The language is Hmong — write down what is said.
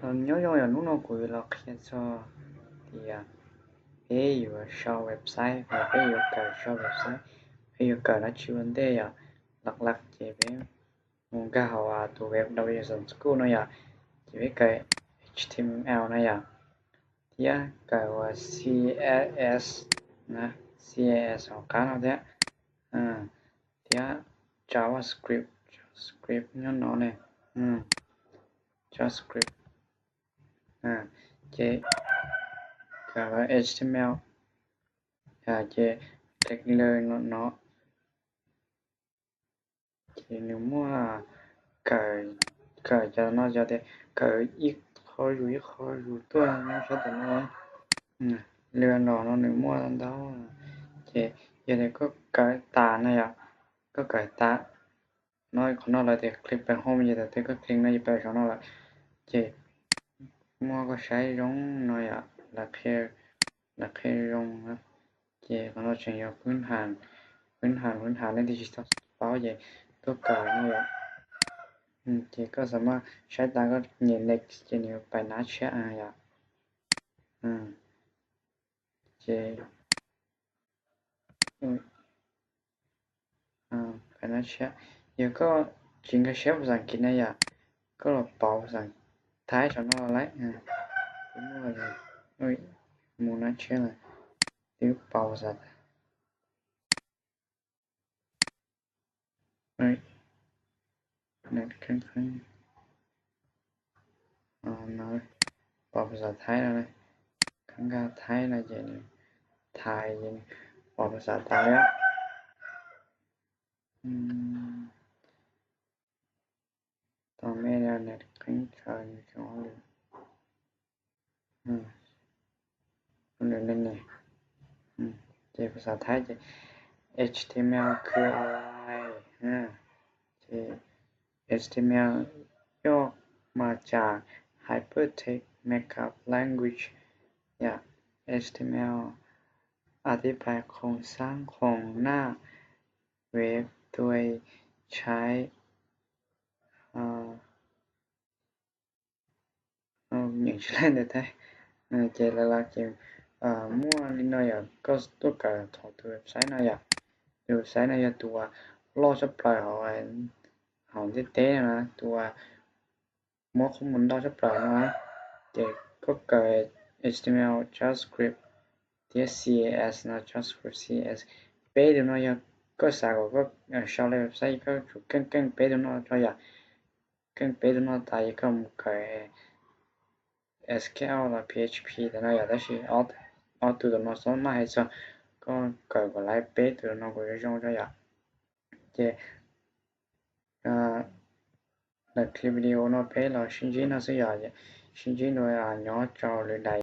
Nyob zoo, yog hnub no kuv yuav los qhia txog tias peb yuav sau website, peb yuav kawm sau website, peb yuav kawm dab tsi ua ntej yom. Laj laj ces peb mus nkag hauv tus web Web Development School no yom, ces peb kawm H T M L no yom, thiab kawm ua C S S, C S S hauv qab no thiab, thiab JavaScript, JavaScript nyob no ne, JavaScript, ces kawm H T M L, ces click lawm no no, ces nws muaj kawm, kawm cov no, cov tias kawm ib qho zus ib qho zus tuaj nyob sab tom no. Lwm los no nws muaj ntau, ces yog tias koj kawm tas no yom, koj kawm tas no, qhov no lawv tias click pem home, ces thaum twg koj click no ces pem saum no lawm, ces muab koj saib zoo no yom, lawv qhia zoo, ces qhov no tseem yog phwb ham, phwb ham, phwb ham leej twg tsis tau paub ces tuaj kawm no yom. Ces koj xam maj saib tas koj nyem next ces nws pais nab tshiab yom. Ces pais nab tshiab, yog koj tsis nkag siab phas xas As kiv na yom, koj los pauv phas xas Thaib saum no los lawm. Mus nab tshiab lawm, twb pauv phas xas Thaib, pauv phas xas Thaib no, koj nkag Thaib no ces nws Thaib ces nws pauv phas xas Thaib lawm. Tau me nws qeeb tsawv nws tseem ua lwm, ua lwm ne ne. Ces phas xas Thaib ces H T M L khw ai, ces H T M L ย่อมาจาก Hypertext Markup Language ยา H T M L อธิบายโครงสร้างของหน้าเว็บโดยใช้ nyeem tsis laij ntawd thiab. Ces lawv ces muaj li no yom, koj tuaj kawm thaum tus website no yom, tus website no yog tus uas loj tshaj plaws hauv ntiaj teb no na, tus uas muab qhob mus ntau tshaj plaws no, ces koj kawm H T M L, JavaScript thiab C S S no, JavaScript, C S S. Peb tus no yog koj xav kom koj sau li website koj tsum keej keej peb tus no tso yom. Keej peb tus no tas ces koj mus kawm S Q L los P H P tas no yom, tab sis ob tug tus no xob maj heev txog, koj kawm kom laiv peb tus no kom zoo zoo tso yom. Ces lawm clip video no peb los sib ntsib no xwb yom, sib ntsib dua nyob rau lwm daim.